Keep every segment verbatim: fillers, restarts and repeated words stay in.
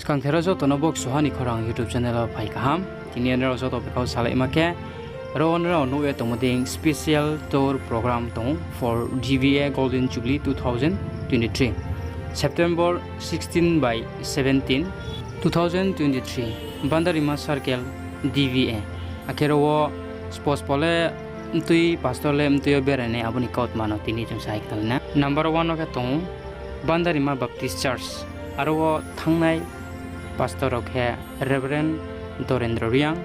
Skangther wo joto no bo Kchuha ni Khorang YouTube channel wo phai kaham. Tini nrao joto bai kau salaima khe, ro nrao nuh ye tongmo dei special tour program tong for D V A Golden Jubilee two thousand twenty-three, September sixteen by seventeen, two thousand twenty-three, Bandarima Circle, D V A. Akhe ro wo spos pole mtui pastor le mtui yo berai nai abo ni kautma no tini chung sai khnalai na. Number one wo khe tong Bandarima Baptist Church. Aro wo thanngnai pastor rao khe Reverend Dorendra Reang,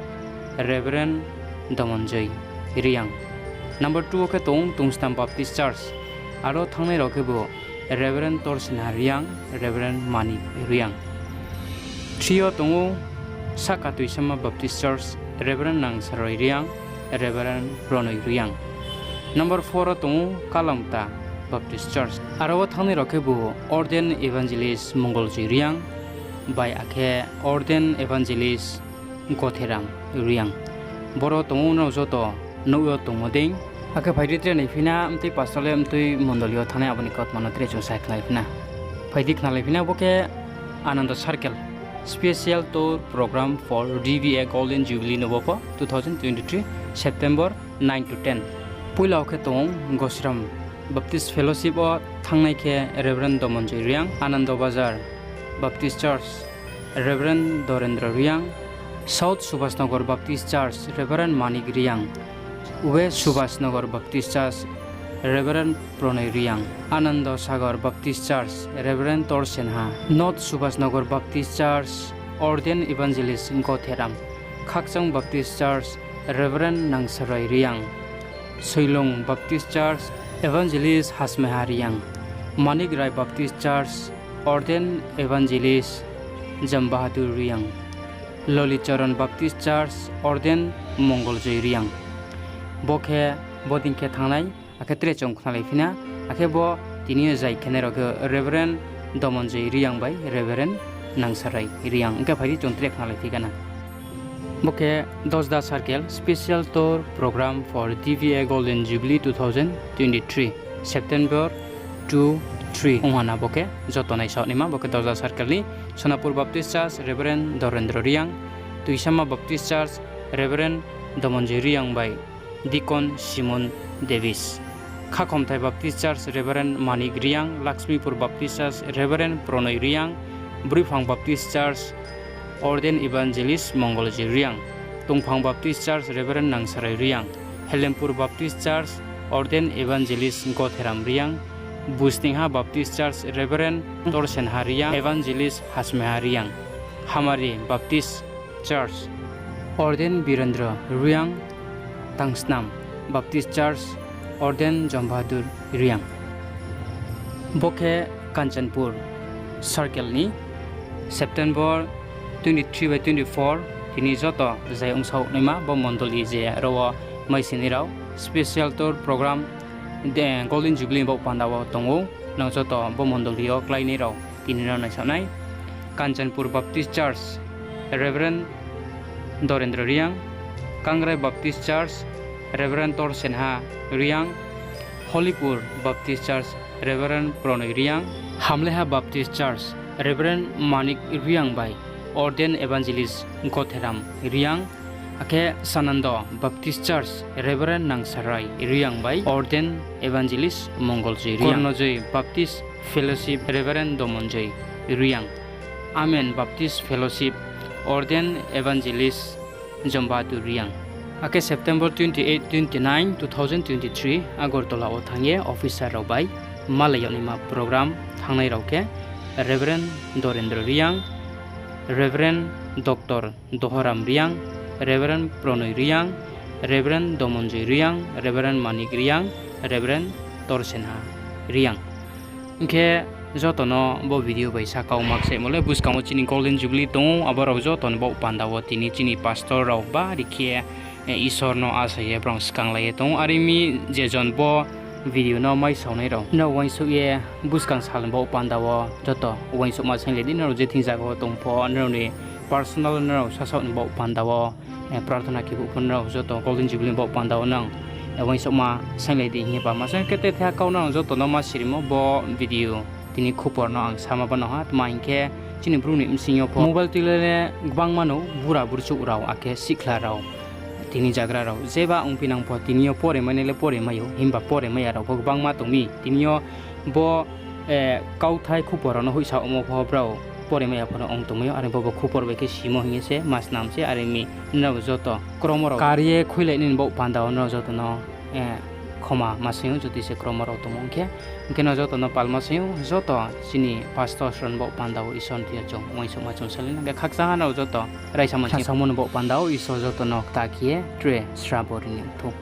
Reverend Domonjoy Reang. Number two wo khe tong Tungstam Baptist Church. Aro thanngnai rao khebu Reverend Torsinha Reang, Reverend Manik Reang. Three yo tong ou Saka Tuisama Baptist Church, Reverend Nangsaroi Reang, Reverend Pronoi Reang. Number four wo tong ou Kalamta Baptist Church. Aro wo thanngnai rao khebu Ordained Evangelist Mongoljoy Reang bai akhe Ordained Evangelist Gotheram Reang. Boro tong ou nrao joto nuh yo tongmo dei. Akhe phai di tre naiphi na, mtui pastor le mtui mondoli yo thanngnai abo ni kautma no tre chung sai khnalaiphi na. Phai di khnalaiphi na, bo khe Ananda Circle, special tour program for D V A Golden Jubilee no bo pho two thousand twenty-three September nine to ten. Poila wo khe tong Gosram Baptist Fellowship wo thanngnai khe Reverend Domonjoy Reang, Anando Bazar Baptist Church, Reverend Dorendra Reang, South Subhasnagar Baptist Church, Reverend Manik Reang, West Subhasnagar Baptist Church, Reverend Pronoi Reang, Ananda Sagar Baptist Church, Reverend Torsenha, North Subhasnagar Baptist Church, Ordained Evangelist Gotheram, Khakchang Baptist Church, Reverend Nangsarai Reang, Soilung Baptist Church, Evangelist Hasmeha Reang, Manik Rai Baptist Church, Ordained Evangelist Jambahadur Reang, Lolicharan Baptist Church, Ordained Mongoljoy Reang. Bo khe, bo dei khe thanngnai, akhe tre chung khnalaiphi na, akhe bo tini yo zai khenai rao khe Reverend Domonjoy Reang bai Reverend Nangsarai Reang. Hing khe phai di chung tre khnalaiphi gana. Bo khe Dosda Circle, special tour program for D V A Golden Jubilee two thousand twenty-three, September two, three. Ong ha na bo khe joto naisaoh naima, bo khe Dosda Circle ni Sonapur Baptist Church, Reverend Dorendra Reang, Tuisama Baptist Church, Reverend Domonjoy Reang bai Deacon Simon Davis, Khakhomthai Baptist Church, Reverend Manik Reang, Lakshmipur Baptist Church, Reverend Pronoi Reang, Broiphang Baptist Church, Ordained Evangelist Mongolji Reang, Tongphang Baptist Church, Reverend Nangsarai Reang, Helempur Baptist Church, Ordained Evangelist Gotheram Reang, Busningha Baptist Church, Reverend Torsenha Reang, Evangelist Hasmeha Reang, Hamari Baptist Church, Ordained Birendra Reang, Tangsnam Baptist Church, Ordained Jombahadur Reang. Bo khe Kanchanpur Circle ni September twenty-three by twenty-four, tini joto zai ongsaoh naima bo mondoli je aro wo maisini rao special tour program de Golden Jubilee ni baoh panda wo tong ou, nrao joto bo mondoli yo kláinai rao tini no naisaoh nai. Kanchanpur Baptist Church, Reverend Dorendra Reang, Kangrai Baptist Church, Reverend Torsenha Reang, Holipur Baptist Church, Reverend Pronoi Reang, Hamleha Baptist Church, Reverend Manik Reang bai Ordained Evangelist Gotheram Reang, akhe Sanando Baptist Church, Reverend Nangsarai Reang bai Ordained Evangelist Mongoljoy Reang, Kornojoi Baptist Fellowship, Reverend Domonjoy Reang, Amen Baptist Fellowship, Ordained Evangelist Jombahadur Reang. Akhe September twenty-eight, twenty-nine, two thousand twenty-three, Agartala wo thanng ye officer rao bai malai yag naima program thanngnai rao khe Reverend Dorendra Reang, Reverend Doctor Dohoram Reang, Reverend Pronoi Reang, Reverend Domonjoy Reang, Reverend Manik Reang, Reverend Torsenha Reang. Hing khe joto no bo video bai saka wo makchaimo le buskang wo chini Golden Jubilee tong ou, abo rao joto ni baoh panda wo tini chini pastor rao bari khe, eh, Isor no asa ye brao skanglai ye tong ou. Are mi je jon bo video no maisaonai rao, nrao uaingsouh ye buskang sal ni baoh panda wo joto uaingsouhma sainglai di, nrao je thing zaga wo tong pho, nrao ni personal nrao sasaoh ni baoh panda wo, eh, prarthana khe phuh pho nrao joto Golden Jubilee ni baoh panda wo nang, eh, uaingsouhma sainglai di hing ye ba ma sa khe te thaiha kau nrao joto no ma sirimo bo video tini khupor no ang sama bano ha, tma hing khe Chini Bru ni bsing yo pho mobile tuilai le gbangma no bura burchouh rao akhe sihkhla rao, tini zagra rao jeba ongphinang pho tini yo pore mai nai le pore mai ou, himba pore mai ya rao pho gbangma tong mi. Tini yo bo kauthai khupor rao no hoihsa omo pho brao pore mai ya pho no ong tongmai ou, are bo bo khupor bai khe simo hing ye se ma snam se, are mi nrao joto kromo rao kar ye khuilai nini baoh panda wo nrao joto no khoma ma saing ou, jodi se kromo rao tongmo ong khe. Hing khe no joto no palma saing ou, joto chini pastor rao ni baoh panda wo Isor ni thing yo chung uaingsouhma chung salai na. Hing khe khakchang ha nrao joto raisamo ni baoh panda wo Isor joto no kta khe ye tre srabo ri ni thou.